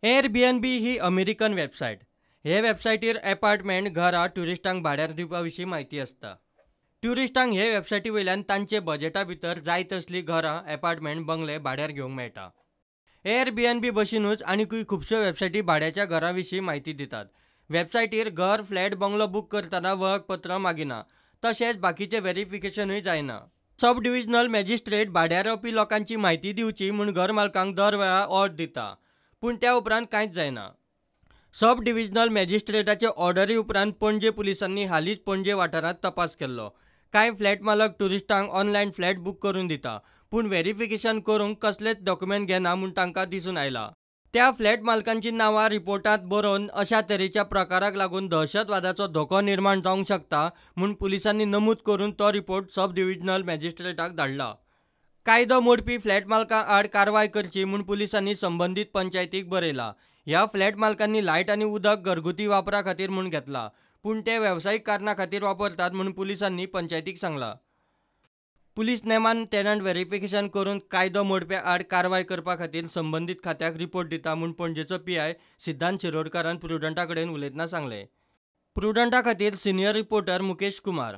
Airbnb ही American website. हे वेबसायटीर apartment, घरां ट्युरिस्टांक भाड्यार दिवपा विशीं म्हायती आसता. ट्युरिस्टांक हे वेबसायटी वयल्यान तांचे बजेटा भितर जाय तसलीं घरां, एपार्टमेंट, बंगले भाड्यार घेवंक मेळटा. एअरबीएनबी बशीनूच आनीकूय खुबश्यो वेबसायटी भाड्याच्या घरां विशीं म्हायती दितात. वेबसायटीर घर, फ्लॅट, बंगलो बूक करतना वळखपत्र मागिना, तशेंच बाकीचें व्हेरिफिकेशनूय जायना. सब डिव्हिजनल मॅजिस्ट्रेट भाड्यार रावपी लोकांची म्हायती दिवची म्हूण घर मालकांक दर वेळा ऑर्द दिता, पूण त्या उपरांत कांयच जायना. सब डिव्हिजनल मॅजिस्ट्रेटाचे ऑर्डरी उपरांत पणजे पुलिसांनी हालींच पणजे वाठारांत तपास केल्लो. कांय फ्लॅट मालक ट्युरिस्टांक ऑनलायन फ्लॅट बूक करून दिता, पूण व्हेरिफिकेशन करूंक कसलेच डॉक्युमेंट घेना म्हूण तांकां दिसून आयला. त्या फ्लॅट मालकांची नांवां रिपोर्टांत बरोवन अशा तरेच्या प्रकाराक लागून दहशतवादाचो धोको निर्माण जावंक शकता म्हूण पुलिसांनी नमूद करून तो रिपोर्ट सब डिव्हिजनल मॅजिस्ट्रेटाक धाडला. कायदो मोडपी फ्लॅट मालकां आड कारवाय करची म्हूण पुलिसांनी संबंदीत पंचायतीक बरयला. ह्या फ्लॅट मालकांनी लायट आनी उदक घरगुती वापरा खातीर म्हूण घेतला, पूण ते वेवसायीक कारणां खातीर वापरतात म्हूण पुलिसांनी पंचायतीक सांगला. पुलीस नेमान टेनंट व्हेरिफिकेशन करून कायदो मोडप्या आड कारवाय करपा खातीर संबंदीत खात्याक रिपोर्ट दिता म्हूण पणजेचो पीआय सिद्धांत शिरोडकारान प्रुडंटा कडेन उलयतना सांगलें. प्रुडंटा खातीर सिनियर रिपोर्टर मुकेश कुमार.